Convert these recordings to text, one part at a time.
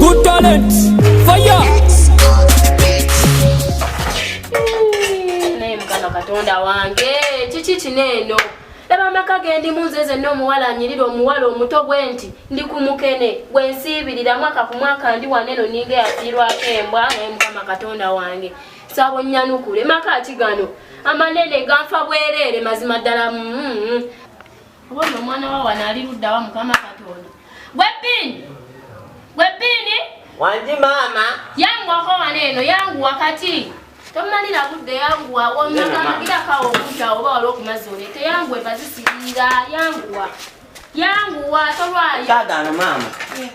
Good talent. Fire. Naye Mukama Katonda wange, kiki kino eno? Laba amaka gendimu nze zenna, omuwala anyirira, omuwala omuto bwe nti ndi ku mukene gwe nsiibirira mwaka ku mwaka, ndi wano eno ninga eyafiirwako embwa. Naye Mukama Katonda wange, saba onnyanukule. Maka ki gano amanene ganfa bwereere? Mazima ddala, Oba ono omwana wa wano ali luddawa? Mukama Katonda, gwe Biini, gwe Biini! Wangi maama. Yanguwako wano eno, yanguwa kati, tomalira budde, yanguwa. Wonagirakawo okudda oba wali okumazzi oleete. Yanguwa, ebazisirira, yanguwa, yanguwa, tolwayo. Kaagaano maama.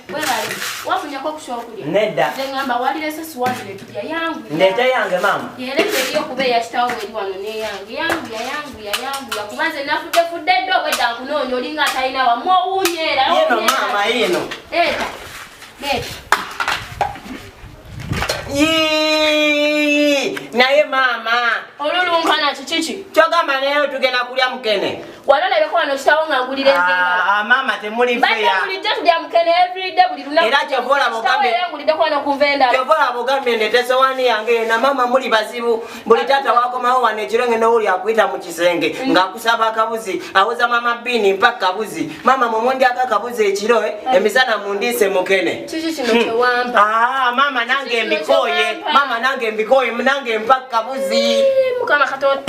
Webale. Wafunyako kushokulya? Nedda. Nze ngamba walirese suwani netulya. Yanguya. Ndeeta yange maama. Yereka eriyo kuba eyakitawo eri wano neyange. Yanguya, yanguya, yanguya, kuba nze nafuddefudde dde, obwedda nkunoonya, olinga atalina wamu, owuunyeera. Yino maama, yino. Leeta, leeta. Yii, naye maama. Olulunkana kikiki? Kyogamba leero tugenda kulya mukene? Wali olabeko wano kitawo nga ngulira enva? Ah, maama, temuli Badde feya. bulijjo tulya mukene everyday, buli lunaku. Era kyova olaba Kitawo era nguliddeko wano ku nva endala. Kyova olaba ogambye ndeeta esowaani yange yena. Maama, muli bazibu. Buli taata wakomawo wano ekiro, ngenda owuli akuyita mu kisenge ng'akusaba akabuzi, awoza mama Biini mpa kabuzi. Maama, mwemundyako akabuzi ekiro, emisana mundiise mukene. Kiki kino kyewampa? Ah, maama, nange Kiki kino mbikooye. kyewampa? Maama, nange mbikooye, nange mpa kabuzi. Mukama Katonda.